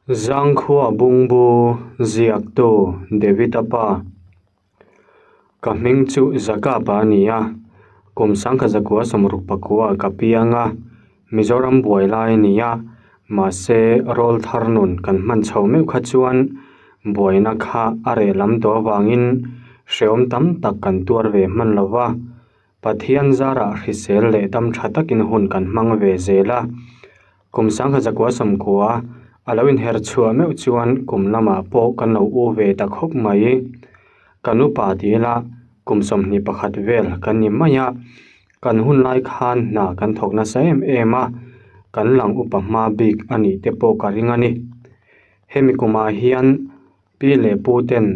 Zangkhua bungbu ziaktu David-a pa. Ka hming chu Zakapa a ni a, kum sangkhat zakua sawmruk pakua ka piang a, Mizoram buai lai a ni a, mahse rawl thar nun kan hman chho meuh kha chuan buaina kha a reh lam tawh avangin hrehawm tam tak kan tuar ve hman lo va. Pathian zarah hrisel leh dam tha takin hun kan hmang ve zel a, kum sangha zakua sawmkua a lo inher chhuah meuh chuan kum lamah pawh kan lo u ve ta khawp mai. Ka nupa ti ila kum 21 vel kan ni mai a, kan hun lai khan hna kan thawk nasa em em a, kan lang upa hma bik a nih te pawh ka ring a ni. Hemi kumah hian Pi leh pu ten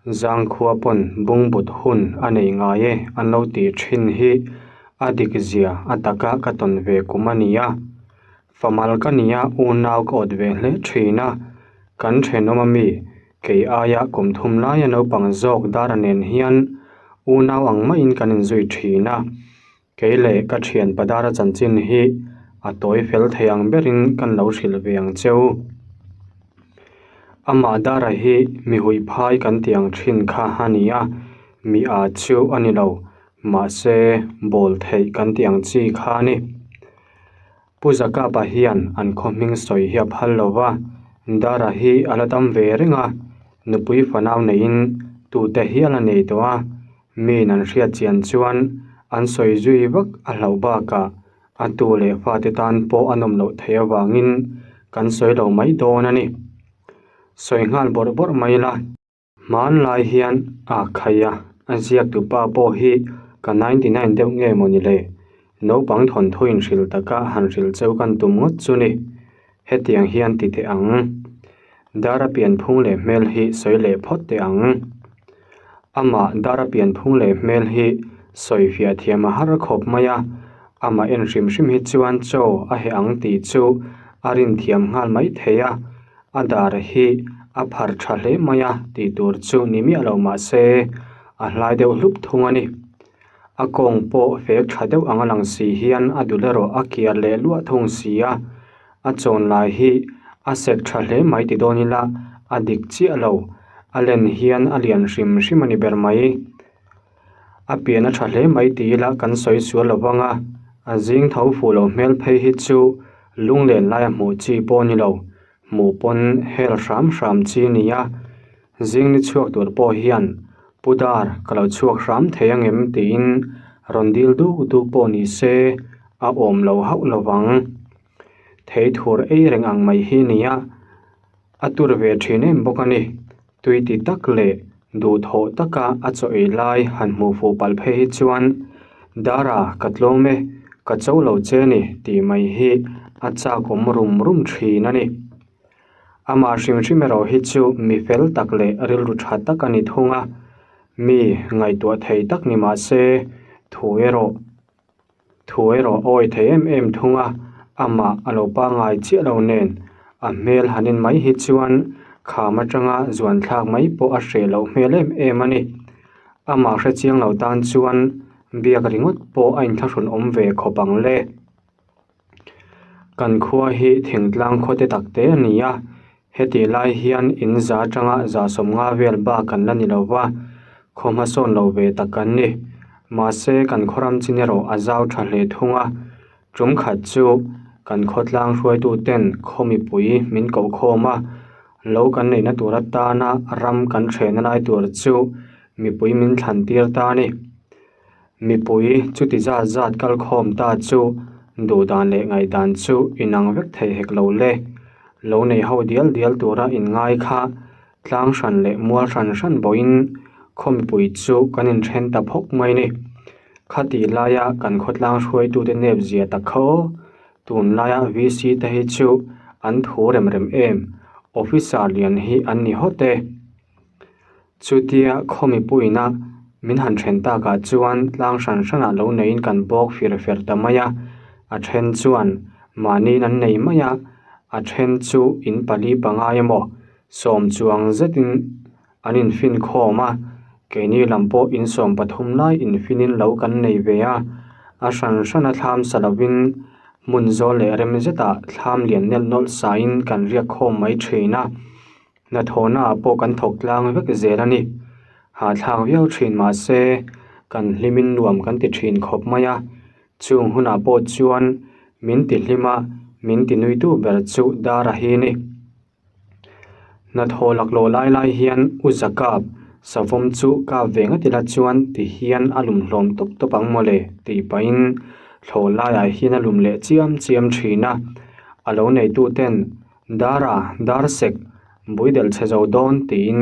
zangkhua pawn bungbut hun a nei ngai e an lo tih thin hi a dik zia a taka ka tawn ve kum a ni a. Famal ka nia unau ka awt ve hle thin a, kan thenawm ami kei aia kum thum laia naupang zawk dara nen hian unau ang maiin kan inzui thin a. Kei leh ka thian Padara chanchin hi a tawi fel thei ang berin kan lo hrilh ve ang cheu. Amah Dara hi mi hui phai kan tih ang thin kha a ni a, mi a chu a ni lo, mahse bawl theih kan tih ang chi kha a ni. Pu Zakapa hian an khaw hming sawi hi a phal lo va, Dara hi a la dam ve reng a, nupui fanau neiin tute hial a nei tawh a, Miin an hriat chian chuan an sawi zui vak a hlauh bakah a tu leh fate tan pawh a nawm loh theih avangin kan sawi lo mai dawn a ni. Sawi nghal bawrh bawrh mai la. Hmanlai hian a khai a, a ziaktu pa pawh hi ka 99 deuh nge maw ni le? Naupang thawnthu inhrilh taka han hrilh cheu kan tum ngawt chu ni. Hetiang hian ti teh ang. Dara pianphung leh hmel hi sawi leh phawt teh ang. Amah Dara pianphung leh hmel hi sawi fiah thiam a har khawp mai a, amah en hrim hrim hi chuan chaw a heh ang tih chu a rin thiam nghal mai thei a, a dar hi a phar tha hle mai a tih tur chu ni miah lo mah se a hlai deuh hlup thung a ni. A kawng pawh fek tha deuh ang a lang si hian a dul erawh a kiar leh luah thung si a, a chawn lai hi a sek tha hle mai ti dawn ila a dik chiah lo, a len hian a lian hrim hrim a ni ber mai. A pian a tha hle mai ti ila kan sawi sual lo vang a, a zing tho fuh loh hmel phei hi chu lunglen laia hmuh chi pawh a ni lo, hmuh pawn hel hram hram chi a ni a. Zing ni chhuak tur pawh hian Pu Dar ka lo chhuak hram thei angem tiin rawn dil duk duk pawh ni se a awm lo hauh lo vang. Thei thur ei reng ang mai hi nia a tur ve thin em bawk a ni. Tui ti tak leh duhthawh taka a chaw ei lai han hmuh fuh palh phei hi chuan Dara ka tlawm e, ka cho lo che ni tih mai hi a chak awm rum rum thin a ni. Amah hrim hrim erawh hi chu mi fel tak leh rilru tha tak a ni thung a, mi ngaihtuah thei tak ni mah se thu erawh thu erawh a awi thei em em thung a, amah a lo pangngai chiah lo nen a hmel han en mai hi chuan kham atanga zuan thlak mai pawh a hreh loh hmel em em a ni. Amah hre chiang lo tan chuan biak ringawt pawh a inthlahrun awm ve khawp ang le. Kan khua hi thingtlang khaw te tak te a ni a, hetih lai hian in za atanga za 50 vel bak kan la ni lo va, khaw hmasawn lo ve tak kan ni. Mahse kan khaw ram chin erawh a zau tha hle thung a, tum khat chu kan khawtlang hruaitu ten khaw mipui min koh khawm a, lo kan neihna tur atana ram kan thehna lai tur chu mipui min thlan tir ta a ni. Mipui chuti zat zat kal khawm ta chu duhdan leh ngaihdan chu inang vek thei hek lo le. Lo nei ho dial dial tura inngai kha tlang hran leh mual hran hran bawhin khaw mipui chu kan inthen ta phawk mai ni. Khatih laia kan khawtlang hruaitute nep zia tak kha aw, tunlaia VC te hi chu an thu rem rem em, officer lian hi an ni hawt e. Chutia khaw mipuiina min han then takah chuan tlang hran hranah lo neiin kan bawk fir fer ta mai a, a then chuan mahniin an nei mai a, a then chu in pali pangai emaw sawm chuang zetin an infin khawm a, keini lam pawh in 13 lai infinin lo kan nei ve a, a hran hrana thlam sa lovin. Hmun zawl leh rem zetah thlam lian nelh nawlh sain kan riak khawm mai thin a, hnathawhnaah pawh kan thawk tlang vek zel a ni. Hahthlak viau thin mahse kan hlimin nuam kan ti thin khawp mai a, chung hunah pawh chuan min ti hlim a, min ti nuitu ber chu dar a hi ni. Hnathawh laklawh lai lai hian U Zakap, savawm chu kap ve ngat ila chuan ti hian a lum hlawm tawp tawp ang mawle tih pahin thlawh laiah hian a lum leh chiam chiam thin a. A lo neitu ten Dara, dar sek, bui del chhe zo dawn tiin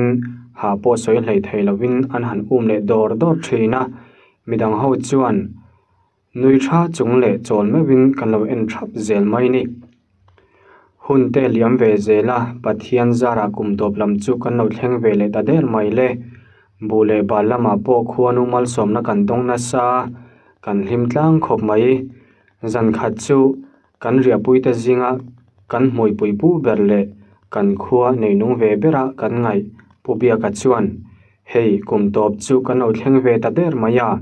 ha pawh sawi hlei thei lovin an han um leh dawr dawr thin a. Midang ho chuan Nui tha chung leh chawl meuhin kan lo en thap zel mai ni. Hun te liam ve zel a, Pathian zarah kum tawp lam chu kan lo thleng ve leh ta der mai le. Buh leh bal lamah pawh khuanu malsawmna kan dawng nasa, kan hlim tlang khawp mai. Zan khat chu kan riahpuite zinga kan hmuipui pu ber leh kan khua neinung ve bera kan ngaih Pu Biaka chuan Hei, kum tawp chu kan lo thleng ve ta der mai a,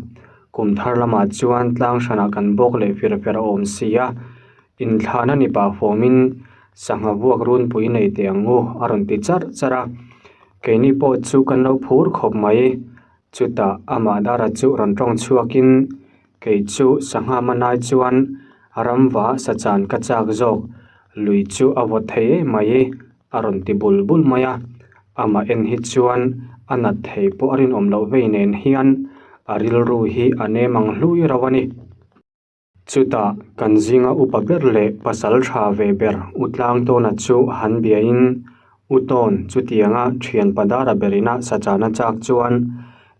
kum thar lamah chuan tlang hranah kan bawk leh fir fer a awm si a, inthlana ni pah fawmin sangha vuak runpui nei teh ang u a rawn ti charh charh a, keini pawh chu kan lo phur khawp mai. Chutah amah Dara chu rawn tawng chhuakin Kei chu sangha manai chuan ramva sachan ka chak zawk, lui chu a vawt thei em mai. A rawn ti bul bul mai a, amah en hi chuan a nat thei pawh a rinawm loh vei nen hian a rilru hi a nem ang hlui rauh a ni. Chutah kan zinga upa ber leh pasal tha ve ber U Tlangtawna chu han biain U Tawn chutianga thian Padara berina sachana chak chuan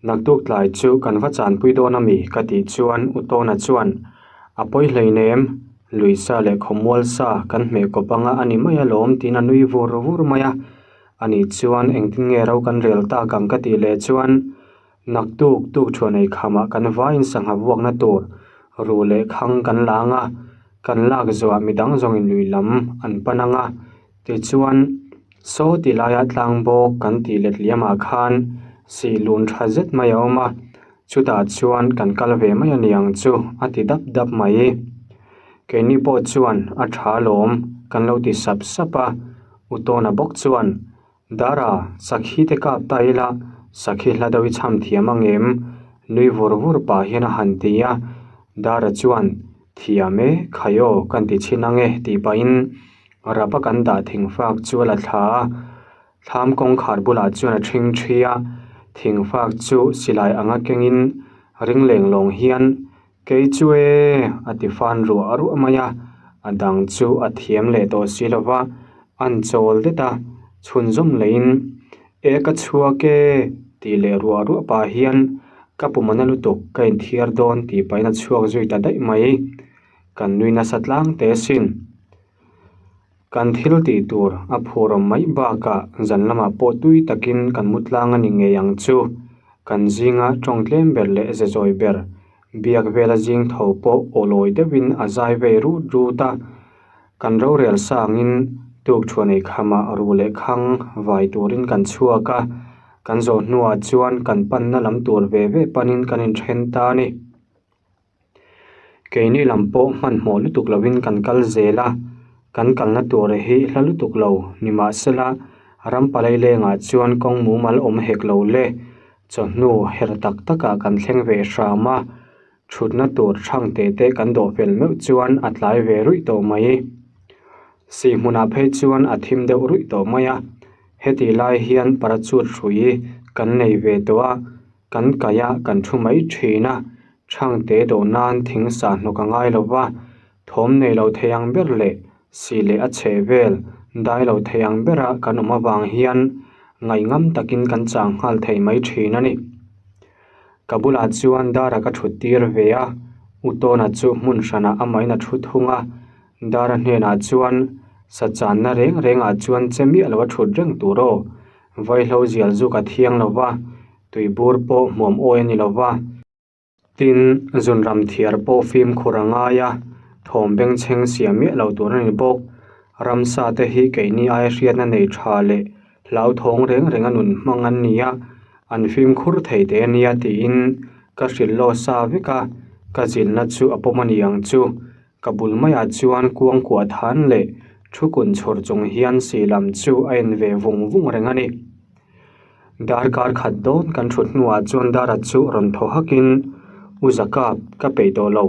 naktuk tlai chu kan va chanpui dawn a mi ka tih chuan U Tawna chuan a pawi hleinem Lui sa leh khawmual sa kan hmeh kawp anga a ni mai alawm tiin a nui vur vur mai a. Ani chuan engtin nge ro kan rel tak ang ka tih leh chuan naktuk tuk thuan ei khamah kan vaiin sangha vuakna tur ru leh khang kan la ang a, kan lak zawhah midang zawngin lui lam an pan ang a. Tichuan saw ti laia tlang bawk kan tih let liamah khan sihlun tha zet mai a awm a. Chutah chuan kan kal ve mai a ni ang chu a ti dap dap mai. Keini pawh chuan a tha alawm kan lo ti sap sap a, U Tawna bawk chuan, Dara, sakhi te kap ta ila, sakhi hla deuh i chham thiam ang em? Nui vur vur pah hian a han ti a, Dara chuan, Thiam e, khai aw kan ti chhin ang e tih pahin rap a kan dah thingfak chu a la thla a. Thlam kawngkhar bulah chuan a ṭhing ṭhi a, thingfak chu silai anga kengin ring leng lawng hian Kei chu e! a ti fan ruah ruah mai a, a dang chu a thiam leh tawh si lo va, an chawl det a, chhunzawm leiin E ka chhuak e! tih leh ruah ruah pah hian ka pumana lutuk ka inthiar dawn tih pahin a chhuak zui ta daih mai, kan nui nasa tlang teh asin. Kan thil tih tur a phur awm mai bakah zan lamah pawh tui takin kan mu tlang a ni ngei ang chu. Kan zinga tawng tlem ber leh ze zawi ber biak vela zing tho pawh awlawi deuhin a zai vei rut rut a. Kan rorel sangin tuk thuan ei khamah ru leh khang vai turin kan chhuak a, kan zawh hnuah chuan kan panna lam tur ve ve panin kan inthen ta a ni. Keini lam pawh hmanhmawh lutuk lovin kan kal zel a, kan kalna tur hi hla lutuk lo nimahsela ram palai lengah chuan kawng mumal awm hek lo le. Chawhnu her tak takah kan thleng ve hram a, thutna tur thang teh te kan dawh fel meuh chuan a tlai ve ruih tawh mai. Sihhmunah phei chuan a thim deuh ruih tawh mai a, hetih lai hian parachute hrui kan nei ve tawh a. Kan kaih a, kan thu mai thin a, Thangte dawh nan thing sah hnawk a ngai lo va, thawm nei lo thei ang ber leh sih leh a chheh vel dai lo thei ang bera kan awm avang hian ngaihngam takin kan chang nghal thei mai thin a ni. Ka bulah chuan Dara ka thut tir ve a, U Tawna chu hmun hranah amahin a thu thung a, Dara hnenah chuan sachanna reng rengah chuan che miah lo a thut reng tur aw, Vaihlo zial zuk a thiang lo va, tuibur pawh hmuam awi a ni lo va. Tin, zunram thiar pawh fimkhur a ngai a, thawm bengchheng siam miah lo tur a ni bawk. Ramsa te hi keini aia hriatna nei tha leh hlauthawng reng reng a nun hmang an ni a, an fimkhur thei teh a nia tiin ka hrilh law sa vek a, ka zilhna chu a pawm a ni ang chu. Ka bul maiah chuan kuang kuah than leh thu kun chhur chung hian sih lam chu a en ve vung vung reng a ni. Darkar khat dawn kan thut hnuah chuan Dara chu rawn thaw hakin, U Zakap, ka peih tawh lo,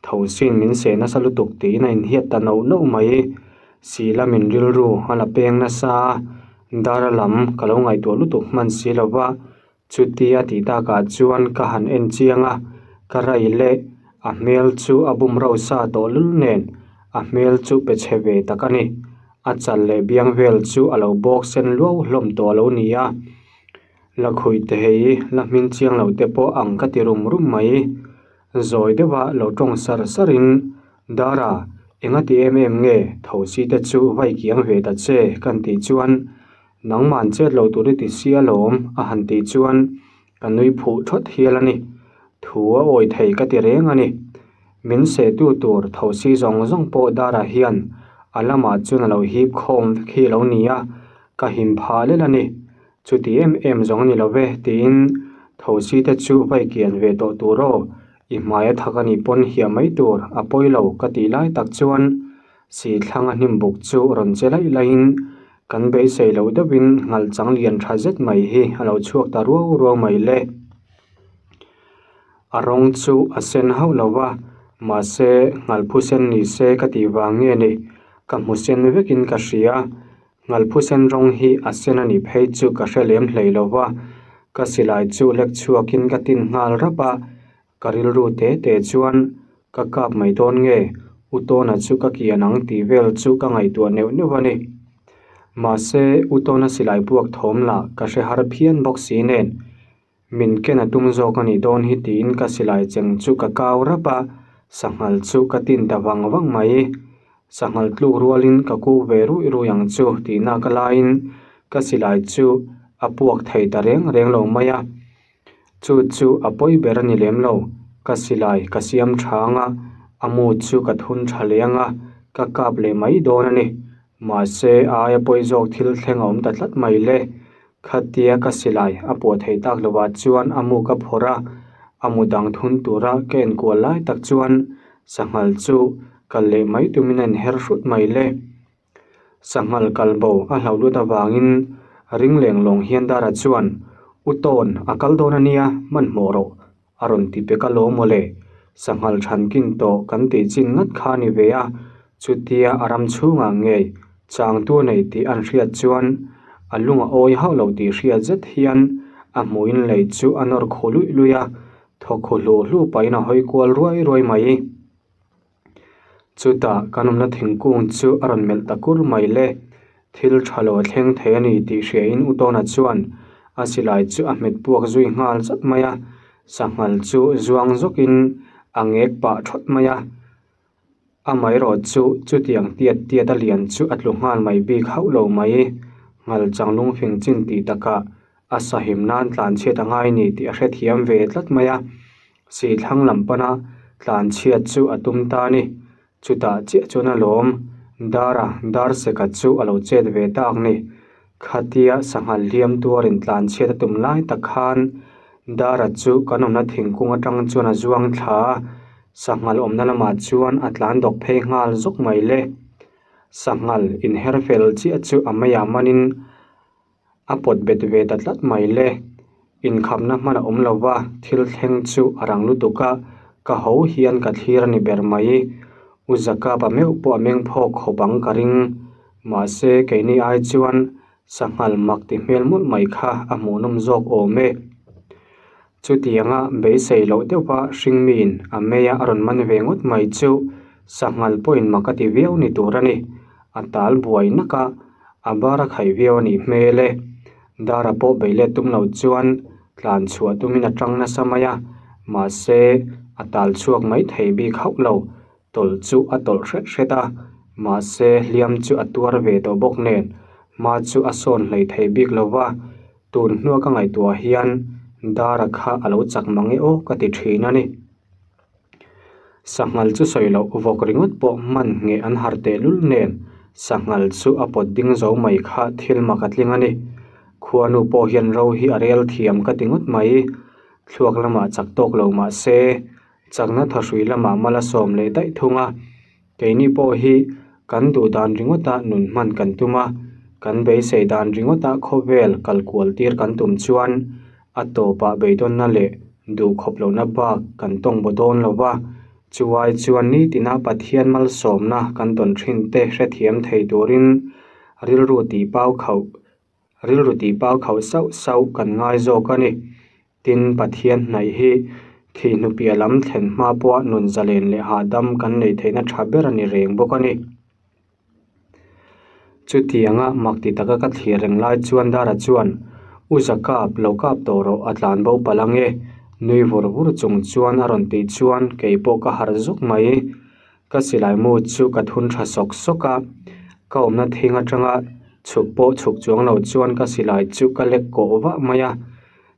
tho sin min seh nasa lutuk tiin a inhiat ta noh noh mai. Sih lamin rilru a la peng nasa a, Dara lam ka lo ngaihtuah lutuk hman si lo va, Chutia tih takah chuan ka han en chiang a, ka rai leh a hmel chu a bum ro sa tawh lul nen a hmel chu pe chhe ve tak a ni. A chal leh biang vel chu a lo bawk sen luau hlawm tawh a lo ni a, la khuih te hei la hmin chiang lo te pawh ang ka ti rum rum mai. Zawi deuha lo tawng sar sarin, Dara, enga ti em em nge thosi te chu vai kiang ve ta che kan tih chuan Nangman chet lo tur i ti sia lawm a han tih chuan ka nui phuh thawt hial a ni. Thu a awi thei ka ti reng a ni. Min sehtu tur thosi zawng zawng pawh Dara hian a lamah chuan a lo hip khawm vek hi a lo ni a, ka him phah lel a ni. Chuti em em zawng a ni lo ve tiin thosi te chu vai kian ve tawh tur aw, i hmai a thak a nih pawn hiah mai tur a pawi lo ka tih lai tak chuan si thlang a hnim buk chu rawn che laih laihin Kan beisei loh deuhin ngalh chang lian tha zet mai hi a lo chhuak ta ruau ruau mai le. A rawng chu a sen hauh lo va, mahse ngalphu sen ni se ka tih vang nge ni, ka hmu sen vekin ka hria. Ngalphu sen rawng hi a sen a nih phei chu ka hre lem hlei lo va, ka silai chu lek chhuakin ka tin nghal rap a, Ka rilru te te chuan ka kap mai dawn nge, U Tawna chu ka kian ang tih vel chu ka ngaihtuah neuh neuh a ni. Mahse, U Tawna silai puak thawm lah ka hre har phian bawk si nen, min ken a tum zawk a nih dawn hi tiin ka silai cheng chu ka kau rap a, sanghal chu ka tin ta vang vang mai. Sanghal tluk rualin ka kuk ve ruih ruih ang chu tih nak laiin ka silai chu a puak thei ta reng reng lo mai a. Chu chu a pawi ber a ni lem lo, ka silai ka siam tha ang a, a mu chu ka thun tha leh ang a, ka kap leh mai dawn a ni. Mahse a aia pawi zawk thil thleng a awm ta tlat mai le. Khatia ka silai a puah thei tak lovah chuan a mu ka phawrh a, a mu dang thun tura ka enkual lai tak chuan sanghal chu kal leh mai tumin a inher hrut mai le. Sanghal kalbo a hlauh lut avangin ring leng lawng hian Dara chuan, U Tawn, a kal dawn a nia, hmanhmawh rawh, a rawn ti pek alawm mawle. Sanghal thankin tawh kan tih chin ngat kha a ni ve a, chutia a ram chhungah ngei changtu a nei tih an hriat chuan a lung a awi hauh lo tih hriat zet hian a hmuhin lei chu a nawr khu luih luih a, thawk khu hluh hluh pahin a hawi kual ruai ruai mai. Chutah kan awmna thingkung chu a rawn melh ta kur mai le. Thil tha lo a thleng thei a ni tih hriain U Tawna chuan a silai chu a hmet puak zui nghal zat mai a, sanghal chu zuang zawkin a ngek pah thawt mai a. Amaherawh chu chutiang tiat tiat a lian chu a tlu nghal mai bik hauh lo mai. Nghal chang lungfing chin tih takah a sahim nan tlanchhiat a ngai ni tih a hrethiam ve tlat mai a. Si thlang lam pana tlan chhiat chu a tum ta a ni. Chutah chiah chuan a lawm. Dara dar seka chu a lo chet ve tak ni. Khatia sanghal hliam tuarin tlan chhiat a tum lai tak khan Dara chu kan awmna thingkung atang chuan a zuang thla a, sanghal awmna lamah chuan a tlan dawk phei nghal zawk mai le. Sanghal inher fel chiah chu a meiah manin A pawt bet ve ta tlat mai le. Inkhapna hman a awm lo va, thil thleng chu a rang lutuk a, ka ho hian ka thlir a ni ber mai. U Zakapa meuh pawh a meng phawk khawp ang ka ring. Mahse, keini ai chuan sanghal mak ti hmel mawlh mai kha a hmuhnawm zawk awm e. Chutianga beisei loh deuha hringmiin a meia a rawn man ve ngawt mai chu sanghal pawhin mak a ti viau ni tur a ni. A tal buai nak a, a bar a khaih viau a nih hmel e. Dara pawh bei let tum lo chuan tlan chhuah tumin a tang nasa mai a, mahse a tal chhuak mai thei bik hauh lo. Tawlh chu a tawlh hret hret a, mahse hliam chu a tuar ve tawh bawk nen hma chu a sawn hlei thei bik lo va. Tun hnua ka ngaihtuah hian Dara kha a lo chak mang e aw ka ti thin a ni. Sanghal chu sawi loh vawk ringawt pawh hman ngheh an har tehlul nen sanghal chu a pawt ding zo mai kha thil mak a tling a ni. Khuanu pawh hian ro hi a rel thiam ka ti ngawt mai. Thluak lamah chak tawk lo mah se chakna thahrui lamah mal a sawm leh daih thung a. Keini pawh hi kan duh dan ringawta nun hman kan tum a, kan beisei dan ringawta khawvel kal kual tir kan tum chuan a tawpah beidawnna leh duh khawp lohna bak kan tawng baw dawn lo va, chuai chuan nitina Pathian malsawmna kan tawn thin te hrethiam thei turin rilru tih pau khauh Rilru tih pau khauh sauh sauh kan ngai zawk a ni. Tin, Pathian hnaih hi thih hnupiah lam thlen hma pawha nun zalen leh hahdam kan neih theihna tha ber a ni reng bawk a ni. Chutianga mak ti taka ka thlir reng lai chuan Dara chuan, U Zakap, lo kap tawh rawh, a tlan bo palh ang e, nui vur vur chung chuan a rawn tih chuan kei pawh ka harh zuk mai. Ka silai mu chu ka thun tha sawk sawk a, ka awmna thing atanga chhuk pawh chhuk chuang lo chuan ka silai chu ka lek kawh vah mai a,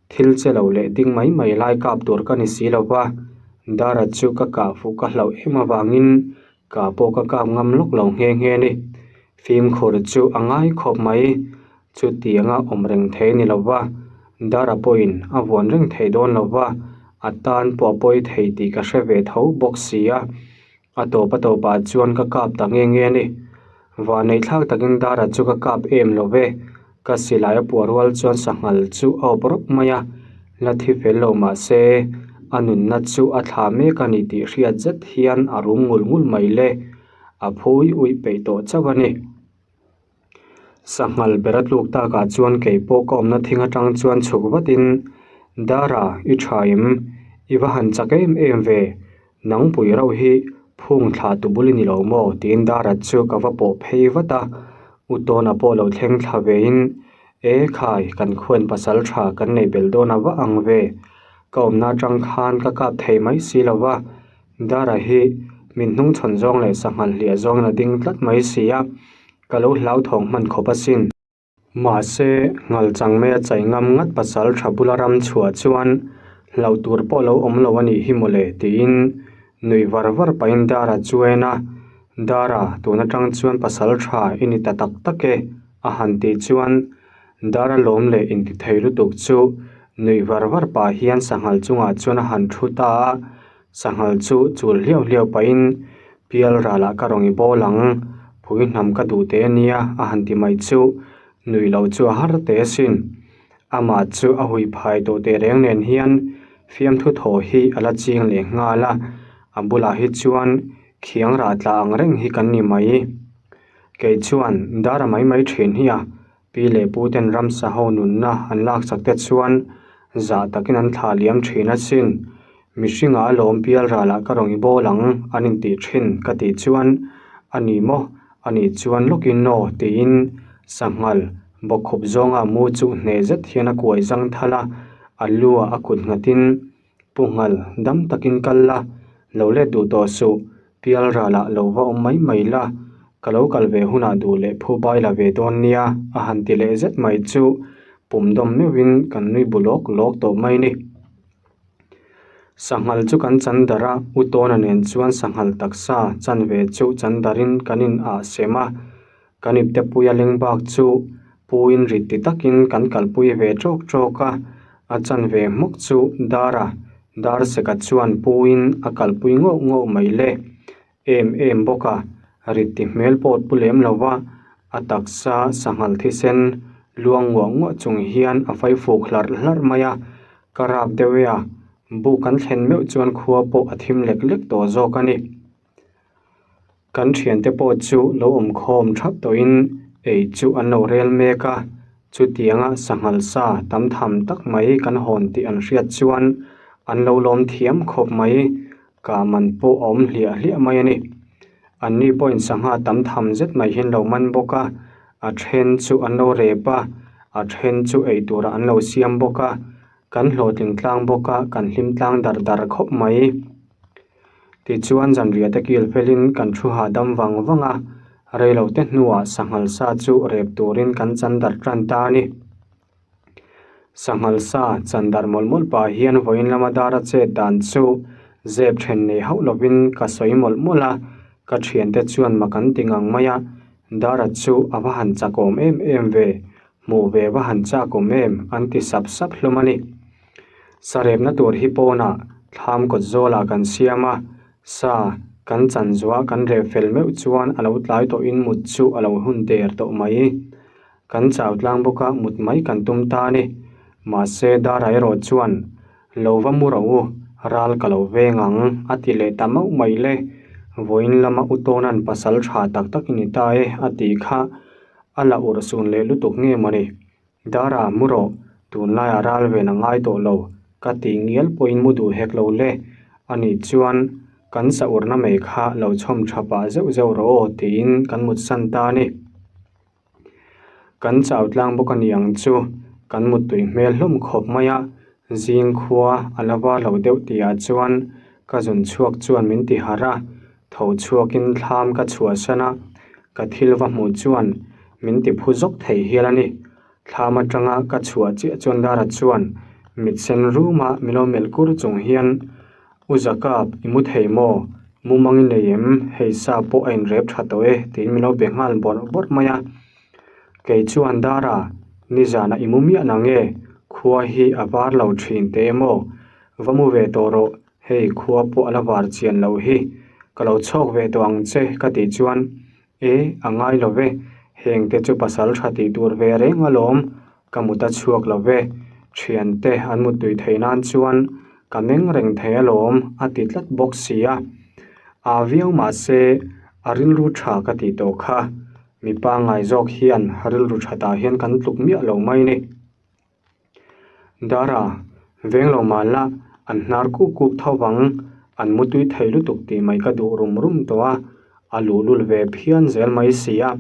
thil che lo leh ding mai mai lai kap tur ka ni si lo va, Dara chu ka kah fuh ka hlauh em avangin kah pawh ka kap ngam lawk lo nghe nghe a ni. Fimkhur chu a ngai khawp mai, chutianga awm reng thei a ni lo va, Dara pawhin a vuan reng thei dawn lo va, a tan pawh a pawi thei tih ka hre ve tho bawk si a, a tawp a tawpah chuan ka kap ta nghe nghe a ni. Vahneih thlak takin Dara chu ka kap em lo ve, ka silai a puah rual chuan sanghal chu a awp rawp mai a, la thi fel lo mah se a nunna chu a thla mek a ni tih hriat zet hian a rum ngul ngul mai le. A phui uih peih tawh chauh a ni. Sanghal ber a tluk takah chuan kei pawh ka awmna thing atang chuan chhuk vatin, Dara, i tha em? I va han chak em em ve? Nangpui rauh hi phung thla tu bul i ni lo maw? tiin Dara chu ka va pawh phei vat a. U Tawna pawh lo thleng thla vein, E khai, kan khuan pasal tha kan neih belh dawn a va ang ve. Ka awmna atang khan ka kap thei mai si lo va. Dara hi min hnung chhawn zawng leh sanghal hliah zawngin a ding tlat mai si a, ka lo hlauthawng hman khawp asin. Mahse, nghal chang maia chai ngam ngat pasal tha bula ram chhuah chuan hlauh tur pawh lo awm lo a nih hi mawle tiin nuih var var pahin Dara chu a en a, Dara, tun atang chuan pasal tha i ni ta tak tak e, a han tih chuan Dara lawm leh intithei lutuk chu nuih var var pah hian sanghal chungah chuan a han thu ta a, Sanghal chu chul hliau hliau pahin pial ralah ka rawn i bawl ang, phui hnam ka duh teh ania a han ti mai chu nuih loh chu a har teh asin. Amah chu a hui phai tawh teh reng nen hian fiamthu thaw hi a la ching leh nghal a, a bulah hi chuan khiang rah tla ang reng hi kan ni mai. Kei chuan dar a mai mai thin hi a, Pi leh pu ten ramsa ho nunna an laksak te chuan zah takin an thlah liam thin asin. Mihringah a lawm pial ralah ka rawn i bawl ang an intih thin ka tih chuan a ni maw? A nih chuan lawkin aw tiin sanghal bawkkhup zawnga mu chu hneh zet hian a kuai zang thal a, a lu ah a kut nghatin Pu Nghal, dam takin kal la, lo let duh tawh suh, pial ralah lo va awm mai mai la, ka lo kal ve hunah duh leh phu bai la ve dawn nia, a han ti leh zet mai chu pum dawm meuhin kan nui bu lawk lawk tawh mai ni. Sanghal chu kan chan darh a, U Tawna nen chuan sanghal taksa chan ve chu chan darhin kan in ah sem a, Kan iptepuia leng bak chu puin rit ti takin kan kalpui ve tawk tawk a, a chanve hmawk chu Dara, Darseka chuan puin a kalpui ngauh ngauh mai le. Em em bawk a, rit ti hmel pawh pu lem lo va, a taksa sanghal thisen luang nguah nguah chung hian a faifuk hlarh hlarh mai a, ka rap deuh e a, buk kan thlen meuh chuan khua pawh a thim lek lek tawh zawk a ni. Kan thiante pawh chu lo awm khawm thap tawhin ei chu an lo rel mek a, chutianga sanghal sa tam tham tak mai kan hawn tih an hriat chuan an lo lawm thiam khawp mai, kah man pawh a awm hliah hliah mai a ni. Anni pawhin sangha tam tham zet mai hi an lo man bawk a, a then chu an lo rep a, a then chu ei turah an lo siam bawk a, kan hlawhtling tlang bawk a, kan hlim tlang dar dar khawp mai. Tichuan zanriah te kil felin kan thu hahdam vang vang a, reilote hnuah sanghal sa chu rep turin kan chan darh tan ta a ni. Sanghal sa chan darh mawlh mawlh pah hian vawiin lama dara chet dan chu zep then nei hauh lovin ka sawi mawlh mawlh a, ka thiante chuan mak an ti ngang mai a, dara chu a va han chakawm em em ve, hmuh ve va han chakawm em an ti sap sap hlawm a ni. Sarepna tur hi pawnah thlam kawt zawlah kan siam a, sa Kan chan zuah kan reh fel meuh chuan a lo tlai tawhin mut chu a lo hun der tawh mai. Kan chau tlang bawk a, mut mai kan tum ta a ni. Mahse, Dara erawh chuan, Lo va mu rawh u, ral ka lo veng ang, a ti leh ta mauh mai le. Vawiin lama u Tawna'n pasal tha tak tak i ni ta e, a tih kha a la urhsun leh lutuk nge mawni? Dara, mu rawh, tunlaiah ral ven a ngai tawh lo, ka tih ngial pawhin mu duh hek lo le. Anih chuan kan sa urna mai kha lo chhawm tha pah zeuh zeuh rawh aw tiin kan mutsan ta a ni. Kan chau tlang bawk a ni ang chu, kan muttui hmel hlawm khawp mai a, zing khua a la var lo deuh tihah chuan ka zun chhuak chuan min ti harh a, tho chhuakin thlam ka chhuahsan a, ka thil va hmuh chuan min ti phu zawk thei hial a ni. Thlam atanga ka chhuah chiah chuan Dara chuan mit sen ruma min lo melh kur chung hian U Zakap, i mu thei maw? Mumang i nei em? Hei sa pawh a inrep tha tawh e, tiin min lo be nghal bawrh bawrh mai a. Kei chuan Dara, nizanah i mu miah na nge? Khua hi a var lo thin teh em aw? Va mu ve tawh rawh, hei khua pawh a la var chian loh hi. Ka lo chhawk ve tawh ang che, ka tih chuan E, a ngai lo ve, heng te chu pasal tha tih tur ve reng alawm, ka mut a chhuak lo ve, thiante an mut tui thei nan chuan ka meng reng thei alawm a ti tlat bawk si a. Aa viau mahse a rilru tha ka tih tawh kha, mipa ngai zawk hian rilru tha tah hian kan tluk miah lo mai ni. Dara, veng lo mah la, an hnar kuk kuk tho vang, an mutui thei lutuk tih mai ka duh rum rum tawh a, a luhlul ve phian zel mai si a.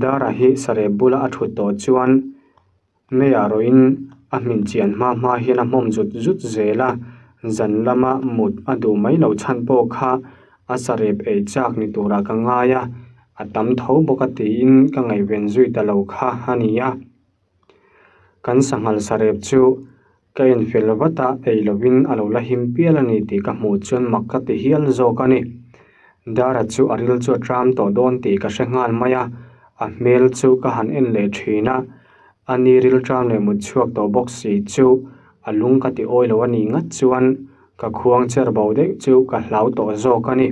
Dara hi sarep bula a thut tawh chuan meiah rawhin a hmin chian hma hma hian a hmawm zut zut zel a, zan lama mut a duh mai lo chhan pawh kha a sarep ei chak ni turah ka ngai a, a tam tho bawk a tiin ka ngaihven zui ta lo kha a ni a. Kan sanghal sarep chu ka enfel vat a, ei lovin a lo la him pial a ni tih ka hmuh chuan mak ka ti hial zawk a ni. Dara chu a ril chu a tram tawh dawn tih ka hre nghal mai a, a hmel chu ka han en leh thin a, a ni ril tram leh mut chhuak tawh bawk si chu a lung ka ti awi lo a nih ngat chuan ka khuang cher bo deuh chu ka hlau tawh zawk a ni.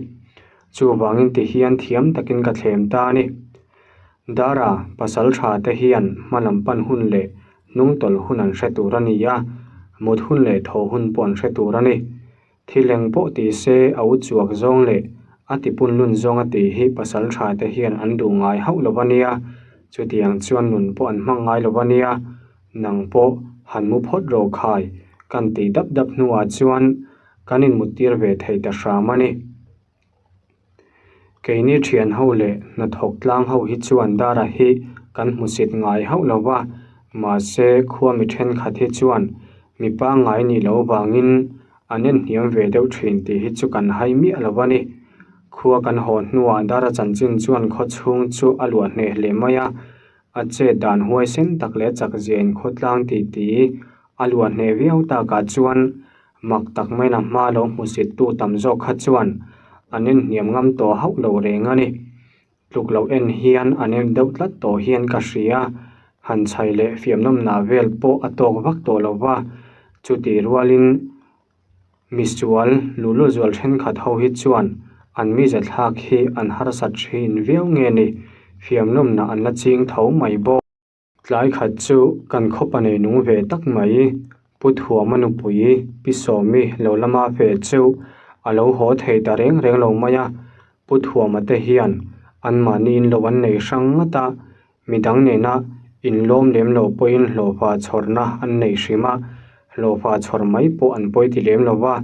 Chuvangin ti hian thiam takin ka thlem ta a ni. Dara, pasal tha te hian hma lam pan hun leh hnung tawlh hun an hre tur a ni a, mut hun leh thaw hun pawh an hre tur a ni. Thileng pawh ti se a u chuak zawng leh a tipun lun zawng a tih hi pasal tha te hian an duh ngai hauh lo a nia, chutiang chuan nun pawh an hmang ngai lo a nia, nang pawh han mu phawt rawh khai kan tih dap dap hnuah chuan kan inmuttir ve thei ta hram a ni. Keini thian ho leh hnathawk tlang ho hi chuan Dara hi kan hmusit ngai hauh lo va, mahse khua mi thenkhat hi chuan mi pangngai nih loh vangin an en hniam ve deuh thin tih hi chu kan hai miah lo va ni. Khua kan haw hnuah Dara chanchin chuan khaw chhung chu a luah hneh hle mai a, a chet dan huaisen tak leh chak ziain khawtlang titi a luah hneh viau takah chuan Mak tak maina hma lo hmusittu tam zawk kha chuan an en hniam ngam tawh hauh lo reng a ni. Tluk loh en hian an en deuh tlat tawh hian ka hria. Han chhai leh fiamnawmna vel pawh a tawk vak tawh lo va, chutih rualin misual luhlul zual thenkhat ho hi chuan an mize thlak hi an harsat thin viau nge ni, fiamnawmna an la ching tho mai bawk. Tlai khat chu kan khawpa nei nung ve tak mai, Pu Thuama nupui Pi Sawmi lo lama ve chu a lo haw thei ta reng reng lo mai a, Pu Thuama te hian anmahni in lo an nei hrang ngat a, midang nena inlawm lem lo pawhin hlawhfa chhawrna an nei hrim a, hlawhfa chhawr mai pawh an pawi ti lem lo va,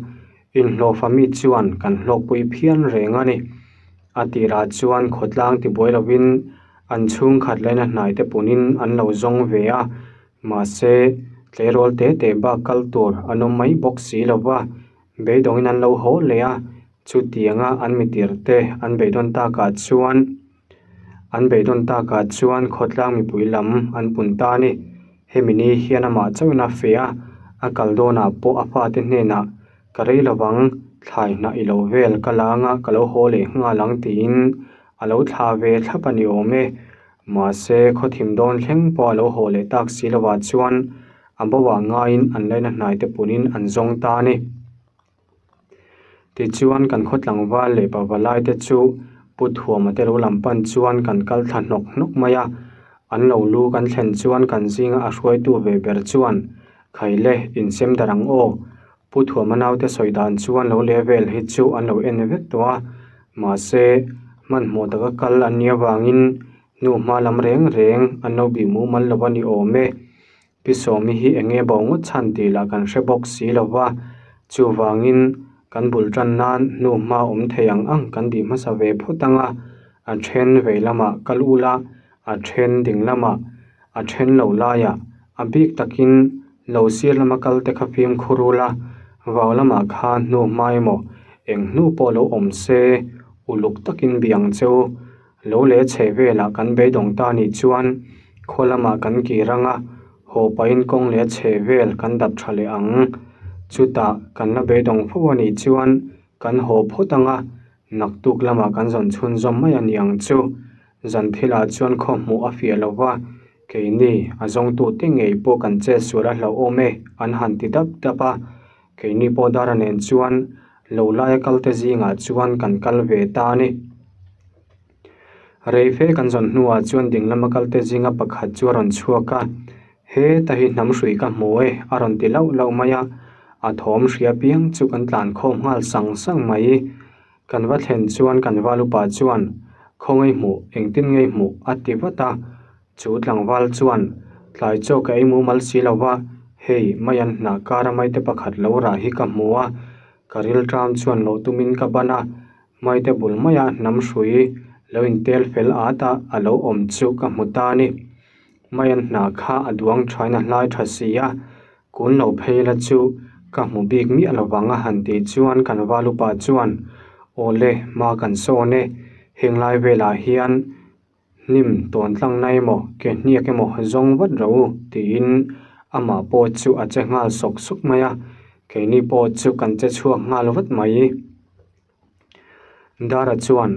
inhlawhfa mi chuan kan hlawkpui phian reng a ni. A tirah chuan khawtlang tibuai lovin an chhungkhat laina hnai te punin an lo zawng ve a, mahse tleirawl te te bak kal tur an awm mai bawk si lo va, beidawngin an lo haw leh a, chutianga an mitir te an beidawn takah chuan an beidawn takah chuan khawtlang mipui lam an pun ta a ni. Hemi ni hian amah chauhin a feh a, a kal dawnah pawh a fate hnenah Ka rei lovang, thlai hnah i lo vel ka la anga ka lo haw leh nghal ang tiin a lo thla ve thlap a ni awm e. Mahse, khawthim dawn thleng pawh a lo haw leh tak si lovah chuan a bo ah ngaiin an laina hnai te punin an zawng ta a ni. Tichuan kan khaw tlangval leh pavalai te chu Pu Thuama te lo lam pan chuan kan kal thla hnawk hnawk mai a. An lo lu kan thlen chuan kan zinga a hruaitu ve ber chuan, Khaile, insem darh ang aw. Pu Thuama naute sawi dan chuan lo leh vel hi chu an lo en vek tawh a. Mahse, hmanhmawh taka kal an nih avangin hnu hma lam reng reng an lo bih mumal lo a ni awm e. Pi Sawmi hi eng nge bo ngawt chhan tih lah kan hre bawk si lo va, chuvangin kan bul tan nan hnu hma awm thei ang ang kan tih hmasa ve phawt ang a, a then vei lamah kal ula, a then ding lamah, a then lo laiah, a bik takin lo sir lama kal te kha fimkhur ula, vau lamah khan hnu hma emaw eng hnu pawh lo awm se uluk takin bih ang che u. Lo leh chhe velah kan beidawng ta nih chuan khaw lamah kan kir ang a, haw pahin kawng leh chhe vel kan dap tha leh ang. Chutah kan la beidawng fo a nih chuan kan haw phawt ang a, naktuk lamah kan zawn chhunzawm mai a ni ang chu. Zan thilah chuan khaw hmuh a fiah lo va, keini a zawngtute ngei pawh kan chet sual a hlauhawm e an han ti dap dap a, keini pawh Dara nen chuan lo laia kalte zingah chuan kan kal ve ta a ni. Rei fe kan zawn hnuah chuan ding lama kalte zinga pakhat chu a rawn chhuak a, Heta hi hnam hrui ka hmu e a rawn ti lauh lauh mai a, a thawm hria piang chu kan tlan khawm nghal sang sang mai. Kan va thlen chuan kan val upa chuan, Khawngaih hmuh, engtin ngei hmuh? a ti vat a. Chu tlangval chuan, Tlai chaw ka ei mumal si lo va, hei, mai an hnah kara maite pakhat lo rah hi ka hmu a, ka rilṭam chuan loh tumin ka ban a, maite bul maia hnam hrui lo intel fel at a a lo awm chu ka hmu ta a ni. Mai an hnah kha a duang ṭhain a hlai ṭha si a, Kun lo phei la chu ka hmu bik miah lovang a han tih chuan kan val upa chuan, Aw le, hma kan sawn e, heng lai velah hian hnim tawn tlang na emaw ke hniak emaw zawng vat rawh u tiin amah pawh chu a che nghal sawk sawk mai a, keini pawh chu kan che chhuak nghal vat mai. Dara chuan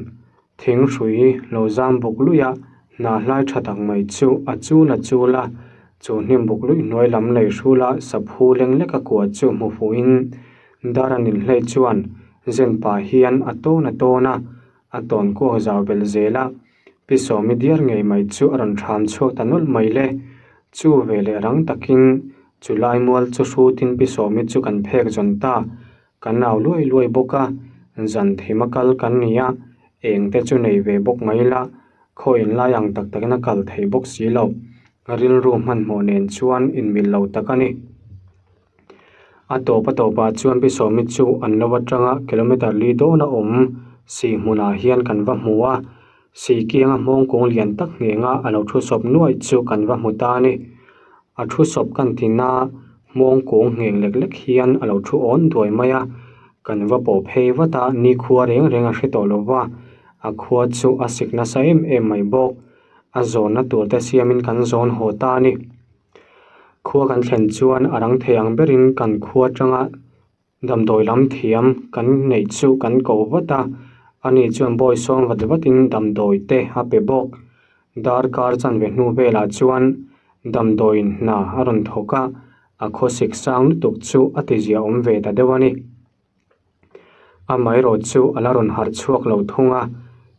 thing hrui lo zam buk luih a, hnah hlai tha tak mai chu a chul a chul a, chu hnim buk luih hnuai lam lei hrula saphu leng lek a kua chu hmu fuhin Dara ninhlei chuan zen pah hian a tawn a tawn a, a tawn kuak zau belh zel a, Pi Sawmi diar ngei mai chu a rawn thram chhuak ta nawlh mai le. Chu ve leh rang takin chu lai mual chu hrutin Pi Sawmi chu kan phek zawn ta. Kan nau luai luai bawk a, zan thim a kal kan ni a, eng te chu nei ve bawk mai la, khaw inlai ang tak takin a kal thei bawk si lo, rilru hmanhmawh nen chuan inmil lo tak a ni. A tawp a tawpah chuan Pi Sawmi chu an lo atanga kilometre li dawn a awm si hmunah hian kan va hmu a, si kianga hmawng kung lian tak nghenga a lo thu sawp nuaih chu kan va hmu ta a ni. A thu sawp kan tina hmawng kung ngheng lek lek hian a lo thu awn duai mai a, kan va pawh phei vat a, nikhua reng reng a hre tawh lo va, a khua chu a sik nasa em em mai bawk. A zawnna tur te siamin kan zawn haw ta a ni. Khua kan thlen chuan a rang thei ang berin kan khua atanga Damdawi lam thiam kan neih chu kan ko vat a, ani chuan bawi sawm vat vatin damdawi te a pe bawk. Darkar chanve hnu velah chuan damdawiin hna a rawn thawk a, a khawsik sang lutuk chu a tizia awm ve ta deuh a ni. Amaherawh chu a la rawn harh chhuak lo thung a,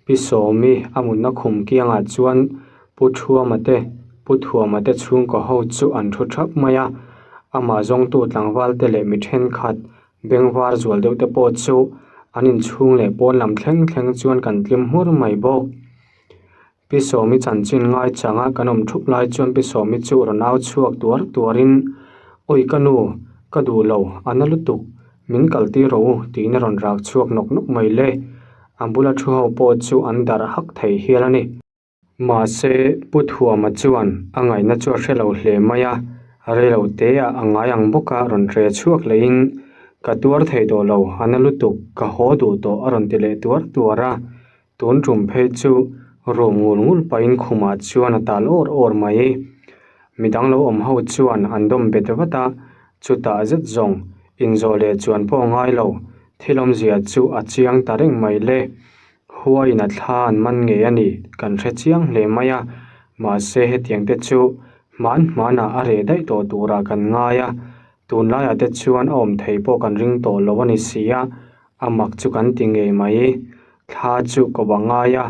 Pi Sawmi a mutna khum kiangah chuan Pu Thuama te, Pu Thuama te chhungkaw ho chu an thu thap mai a, amah zawngtu tlangval te leh mi thenkhat bengvar zual deuh te pawh chu an inchhung leh pawn lam thleng thleng chuan kan tlim hmur mai bawk. Pi Sawmi chanchin ngai changa kan awm thup lai chuan Pi Sawmi chu rawn au chhuak tuar tuarin, Awi ka nu, ka duh lo, a na lutuk, min kal tir rawh u tiin a rawn rak chhuak nawk nawk mai le. A bula thu ho pawh chu an darh hak thei hial a ni. Mahse, Pu Thuama chuan a ngaihna chu a hre lo hle mai a, reilo teah a ngai ang bawk a rawn ṭe chhuak lehin, Ka tuar thei tawh lo, a na lutuk, ka haw duh tawh a rawn ti leh tuar tuar a. Tun ṭum phei chu rum ngul ngul pahin khumah chuan a tal awr awr mai. Midang lo awm ho chuan an dawm bet vat a, chutah zet zawng inzawh leh chuan pawh a ngai lo, thil awmzia chu a chiang ta reng mai le. Huaiin a thla an man ngei a ni kan hre chiang hle mai a, mahse hetiang te chu hman hmanah a reh daih tawh turah kan ngai a, tunlaiah te chuan a awm thei pawh kan ring tawh lo a ni si a. A mak chu kan ti ngei mai. Thla chu ko a ngai a,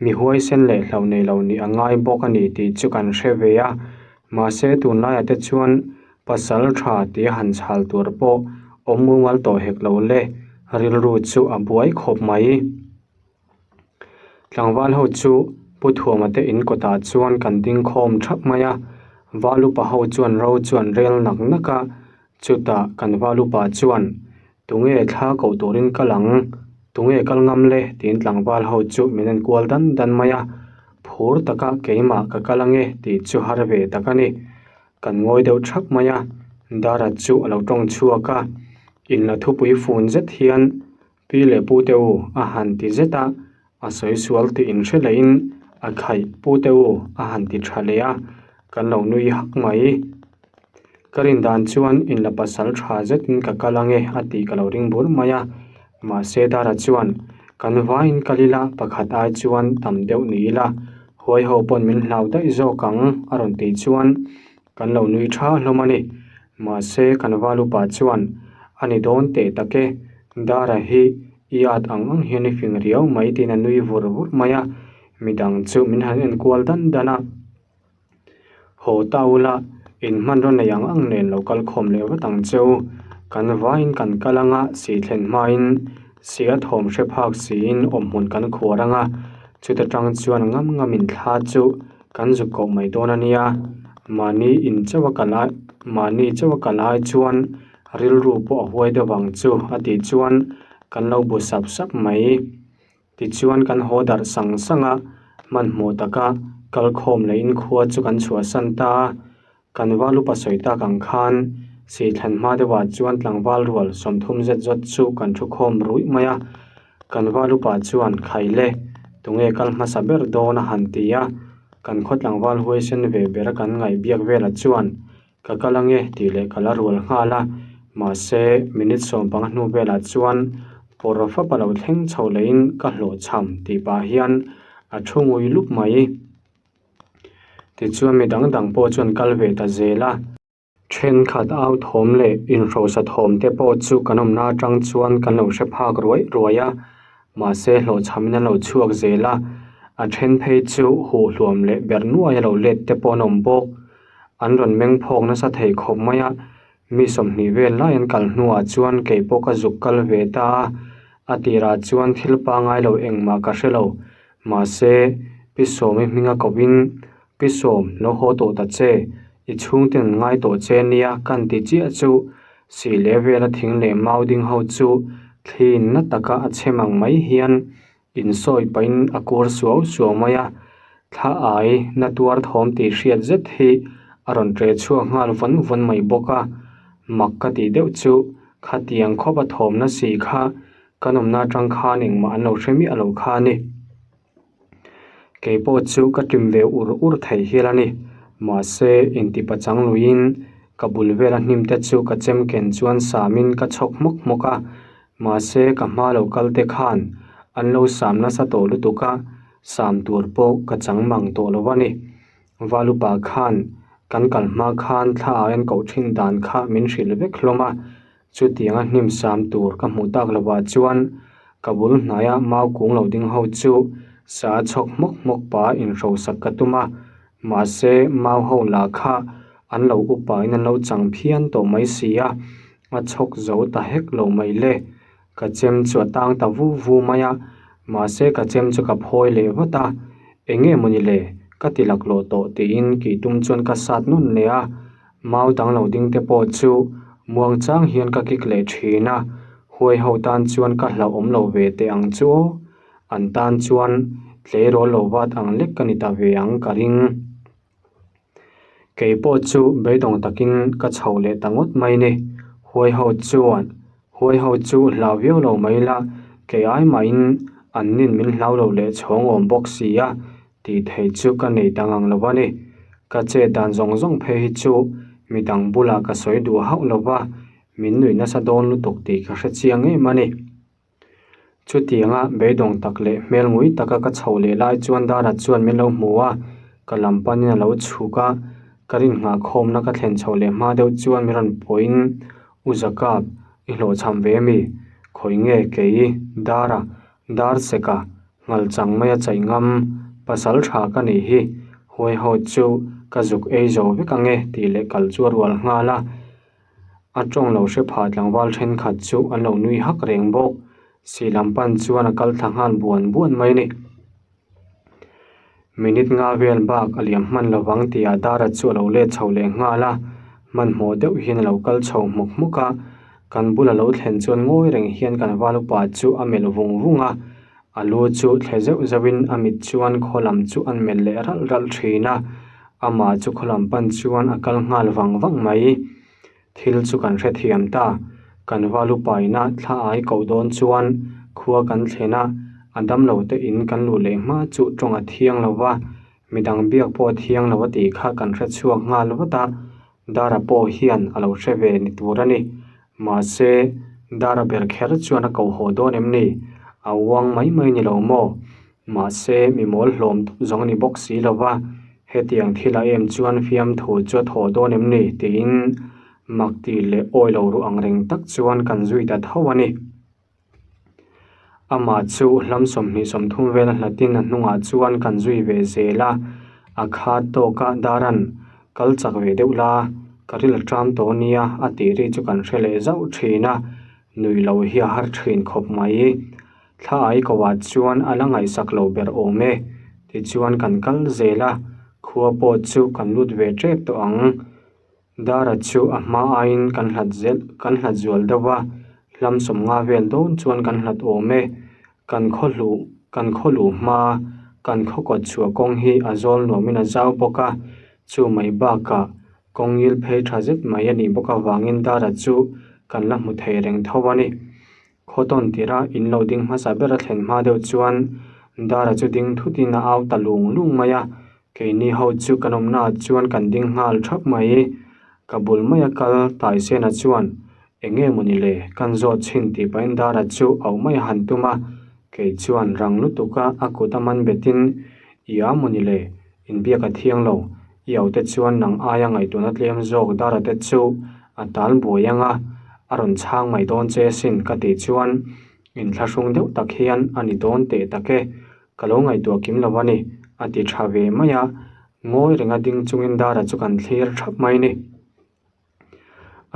mi huaisen leh hlauh nei lo nih a ngai bawk a ni tih chu kan hre ve a. Mahse tunlaiah te chuan pasal tha tia han chhal tur pawh awm mumal tawh hek lo le, rilru chu a buai khawp mai. Tlangval ho chu Pu Thuama te in kawtah chuan kan ding khawm thap mai a, Val upa ho chuan ro chu an rel nak nak a, chutah kan val upa chuan Tunge thla koh turin kal ang, tunge kal ngam le tiin tlangval ho chu min en kual dan dan mai a, phur taka keimah ka kal ange tih chu har ve tak a ni. Kan ngawi deuh thap mai a, Dara chu a lo tawng chhuak a, inla thupui fun zet hian Pi leh pu te u a han ti zet a, a sawi sual tih inhre lehin a khaih pu te u a han ti tha leh a, kan lo nui hak mai. Ka rin dan chuan inla pasal tha zetin ka kal ange a tih ka lo ring bur mai a, mahse Dara chuan kan vaiin kal ila pakhat ai chuan tam deuh ni ila, huai ho pawn min hlau daih zawk ang a rawn tih chuan kan lo nui tha hlawm a ni. Mahse kan val upa chuan a ni dawn teh tak e, Dara hi i at ang ang hian i fing riau mai tiin a nui vur vur mai a, midang chu min han en kual dan dan a. Haw ta ula, in hmanraw nei ang ang nen lo kal khawm leh vat ang che u, kan vaiin kan kal anga si thlen hmain si a thawm hre phak siin awmhmun kan khuar anga, chuta tang chuan ngam ngamin thla chu kan zuk koh mai dawn a nia, mahni in chauh a kal ai mahni chauh a kal ai chuan rilru pawh a huai deuh vang chu a tih chuan kan lo bu sap sap mai. Tichuan kan haw darh sang sang a, hmanhmawh taka kal khawm leh in khua chu kan chhuahsan ta a, kan val upa sawi tak ang khan sihthlan hma deuhah chuan tlangval rual 30 zet zawt chu kan thu khawm ruih mai a, kan val upa chuan Khaile tunge kal hmasa ber dawn a han ti a, kan khaw tlangval huaisen ve ber a kan ngaih biak velah chuan Ka kal ange tih leh ka la rual nghal a, mahse minute 15 hnu velah chuan pawr fapa lo thleng chho lehin ka hlawhchham tih pah hian a thu ngui lup mai. Tichuan mi dang dang pawh chuan kal ve ta zel a. Thenkhat au thawm leh inhrosa thawm te pawh chu kan awmna atang chuan kan lo hre phak ruai ruai a, mahse hlawhchhamin an lo chhuak zel a, a then phei chu huh hluam leh ber nuai a lo let te pawh an awm bawk. An rawn meng phawk nasa thei khawp mai a, mi 20 vel lai an kal hnuah chuan kei pawh ka zuk kal ve ta a, a tirah chuan thil pangai lo engmah ka hre lo, mahse Pi Sawmi hminga kovin Pi Sawm lo haw tawh ta che, i chhungten an ngai tawh che nia kan ti chiah chu sih leh vela thing leh mau ding ho chu thli na taka a chhem ang mai hian Insawi pahin a kur suau suau mai a, thla ai na tuar thawm tih hriat zet hi a rawn ṭe chhuak nghal vawn vawn mai bawk a. Mak ka tih deuh chu khatiang khawp a thawm na si kha kan awmna aṭang khan engmah an lo hre miah lo kha a ni. Kei pawh chu ka ṭim ve ur ur thei hial a ni. Mahse, intipachang luiin ka bul vela hnim te chu ka chem ken chuan samin ka chhawk hmawk hmawk a, Mahse, ka hma lo kal te khan an lo sam nasa tawh lutuk a, sam tur pawh ka chang mang tawh lo a ni. Valupa khan kan kal hma khan thla ah en koh thin dan kha min hrilh vek hlawm a, chutianga hnim sam tur ka hmuh tak lovah chuan ka bul hnaia mau kung lo ding ho chu sa a chhawk hmawk hmawk pah inhrosak ka tum a, mahse mau ho lah kha an lo upa in an lo chang phian tawh mai si a, A chhawk zo ta hek lo mai le. Ka chem chu a tang ta vu vu mai a, mahse ka chem chu ka phawi leh vat a, eng nge mawni le, ka ti laklawh tawh tiin kih tum chuan ka sat nawn leh a, mau dang lo ding te pawh chu muang chang hian ka kik leh thin a, huai ho tan chuan ka hlauhawm lo ve teh ang chu aw, an tan chuan tleirawl lo vat ang lek ka ni ta ve ang ka ring. Kei pawh chu beidawng takin ka chho leh ta ngawt mai ni. Huai ho chuan, Huai ho chu hlau viau lo mai la, kei ai mahin an nin min hlau lo leh chhawng awm bawk si a, tih theih chu ka nei ta ngang lo a ni. Ka chet dan zawng zawng phei hi chu midang bulah ka sawi duh hauh lo va, min nuih nasa dawn lutuk tih ka hre chiang em a ni. Chutianga beidawng tak leh hmel ngui taka ka chho leh lai chuan Dara chuan min lo hmu a, ka lam panin a lo chhuk a, ka rin nghah khawmna ka thlen chho leh hma deuh chuan min rawn pawhin, U Zakap, i hlawhchham ve mi? Khawi nge kei Dara, Darseka, Nghalchang maia chaih ngam, pasal tha ka nih hi, huai ho chu ka zuk ei zo vek ange tih leh kal chu a rual nghal a. A tawng lo hre phah tlangval thenkhat chu an lo nui hak reng bawk. Sih lam pan chuan a kal thla nghal buan buan mai a ni. Minute nga vel bak a liam hman lovang tihah Dara chu a lo let chho leh nghal a, hmanhmawh deuh hian a lo kal chho hmuk hmuk a. Kan bul a lo thlen chuan ngawi reng hian kan val upa chu a melh vung vung a, a lu chu thle zeuh zeuhin a mit chuan khaw lam chu an melh leh ralh ralh thin a, amah chu khaw lam pan chuan a kal nghal vang vang mai. Thil chu kan hrethiam ta. Kan val upaina thla ai koh dawn chuan khua kan thlen a, a damlo te in kan luh leh hma chu tawng a thiang lo va, midang biak pawh a thiang lo a tih kha kan hre chhuak nghal vat a, Dara pawh hian a lo hre ve ni tur a ni. Mahse, Dara ber kher chuan a koh haw dawn em ni? A uang mai mai ni lo maw? Mahse, mi mawl hlawm dup zawng a ni bawk si lo va, hetiang thilah em chuan fiamthu chu a thaw dawn em ni? tiin mak tih leh awi lo ruh ang reng tak chuan kan zui ta tho a ni. Amah chu hlam 20 30 vel a hlatin a hnungah chuan kan zui ve zel a, a khat tawka Daran kal chak ve deuh la, ka ril a ṭam tawh nia a tih ri chu kan hre leh zauh ṭhin a, nui lo hi a har ṭhin khawp mai. Thla ai ko ah chuan a la ngaihsak lo ber awm e, tichuan kan kal zel a, khua pawh chu kan lut ve tep tawh ang. Dara chu a hma aiin kan hlat zel kan hlat zual deuh a, hlam 50 vel dawn chuan kan hlat awm e. Kan khaw hluh kan khaw luh hma kan khaw kawt chhuah kawng hi a zawl nuamin a zau bawk a, chu mai bakah kawng ngil phei tha zet mai a nih bawk avangin Dara chu kan la hmu thei reng tho a ni. Khaw tawn tirha in lo ding hmasa ber a thlen hma deuh chuan Dara chu ding thutin a au ta lung lung mai a, keini ho chu kan awmnaah chuan kan ding nghal thap mai. Ka bul maia kal Taisena chuan eng nge maw ni le kan zawt chhin tih pahin Dara chu auh mai a han tum a, kei chuan rang lutuka a kut a man betin i a maw ni le inbiak a thiang lo, I aute chuan nang aia ngaihtuahna tlem zawk Dara te chu a tal buai ang a, a rawn chhang mai dawn che sin ka tih chuan inthlahrung deuh tak hian a ni dawn teh tak e, ka lo ngaihtuah kim lo a ni, a ti tha ve mai a, ngawi renga ding chungin Dara chu kan thlir thap mai ni.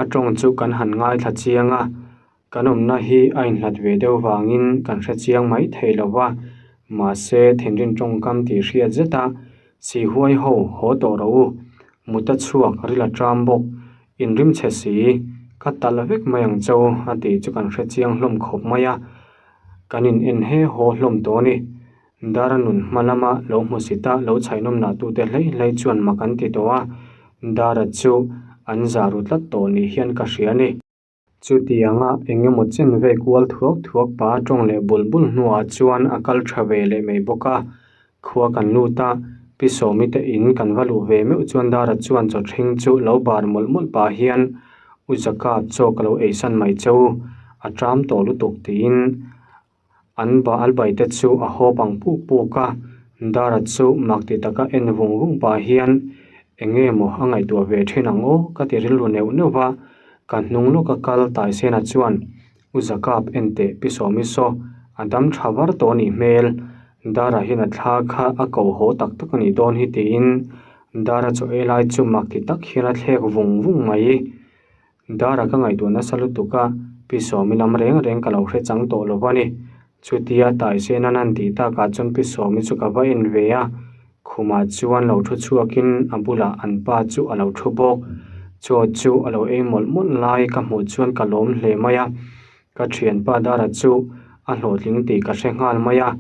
A tawng chu kan han ngaithla chiang a, kan awmna hi a inhlat ve deuh vangin kan hre chiang mai thei lo va, mahse thinrim tawngkam tih hriat zet a, Sihuai ho haw tawh rawh u, mut a chhuak ril a ṭam bawk, inrim chhe si, ka talh vek mai ang cho a tih chu kan hre chiang hlawm khawp mai a, kan in en he haw hlawm tawh a ni. Dara nun hma lama lo hmusit a, lo chhainawm lah tute hlei hlei chuan mak an ti tawh a, Dara chu an zah ru tlat tawh ni hian ka hria a ni. Chutianga eng emaw chen ve kual thuak thuak pa tawng leh bul bul hnuah chuan a kal tha ve leh mai bawk a, khua kan lut a, Pi Sawmi te in kan va luh ve meuh chuan Dara chuan chaw ṭhing chu lo bar mawlh mawlh pah hian U Zaka chaw ka lo eisan mai che u, a ṭam tawh lutuk tiin An ba albai te chu a hawp ang puk puk a, Dara chu mak ti taka en vung vung pah hian eng nge maw a ngaihtuah ve thin ang aw ka ti rilru neuh neuh va, ka hnung lawka kal Taisena chuan U Zakap en teh Pi Sawmi saw a dam tha var tawh anih hmel, Dara hian a thla kha a ko haw tak tak anih dawn hi tiin Dara chaw ei lai chu mak ti tak hian a thlek vung vung mai. Dara ka ngaihtuah nasa lutuk a, Pi Sawmi lam reng reng ka lo hre chang tawh lo va ni. Chutia Taisena nan tih takah chuan Pi Sawmi chu ka va en ve a, khumah chuan lo thu chhuakin a bulah an pa chu a lo thu bawk. Chaw chu a lo ei mawlh mawlh lai ka hmuh chuan ka lawm hle mai a, ka thianpa Dara chu a hlawhtling tih ka hre nghal mai a,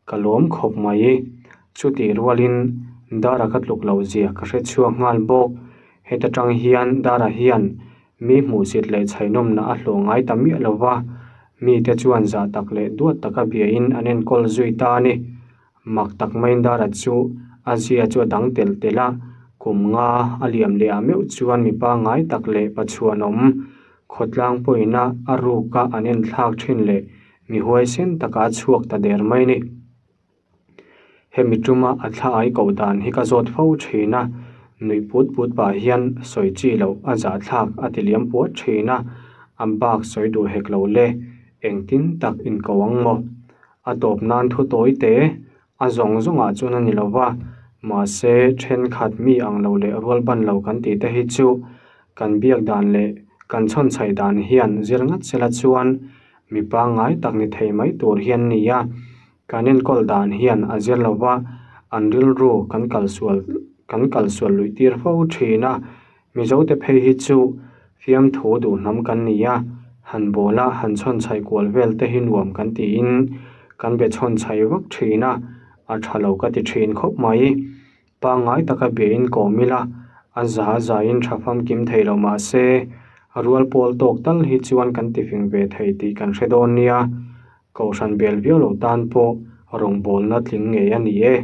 ka lawm khawp mai. Chutih rualin Dara ka tluk loh zia ka hre chhuak nghal bawk. Heta tang hian Dara hian mi hmuhsit leh chhainawmna a hlawh ngai ta miah lo va, mite chuan zah tak leh duat taka biain an enkawl zui ta a ni. Mak tak maiin Dara chu a zia chu a dang telh telh a, kum nga a liam leh ah meuh chuan mi pangngai tak leh pachhuanawm khawtlang pawhina a ruka an enthlak thin leh mi huaisen taka a chhuak ta der mai a ni. Hemi tuma a thla ai koh dan hi ka zawt fo thin a, nuih put put pah hian sawi chi loh a zahthlak a ti liam puat thin a, a bak sawi duh hek lo le. Engtin tak inko ang maw? A tawp nan thu tawi te a zawng zawngah chuan a ni lo va, mahse thenkhat mi ang lo leh rual ban lo kan tih te hi chu kan biak dan leh kan chhawnchhaih dan hian zir ngat sela chuan mi pangngai tak ni thei mai tur hi an ni a. Kan enkawl dan hian a zir lo va, an rilru kan kalsual kan kalsual luih tir fo thin a. Mizote phei hi chu fiamthu duh hnam kan ni a, han bawla han chhawnchhaih kual vel te hi nuam kan tiin kan be chhawnchhaih vak thin a, a tha lo ka ti thin khawp mai. Pangngai taka biain kawm ila, a za zaiin tha famkim thei lo mah se, rual pawl tawk tal hi chuan kan tifing ve thei tih kan hre dawn nia. Kohhran bel viau lo tan pawh rawngbawlna tling ngei a ni e.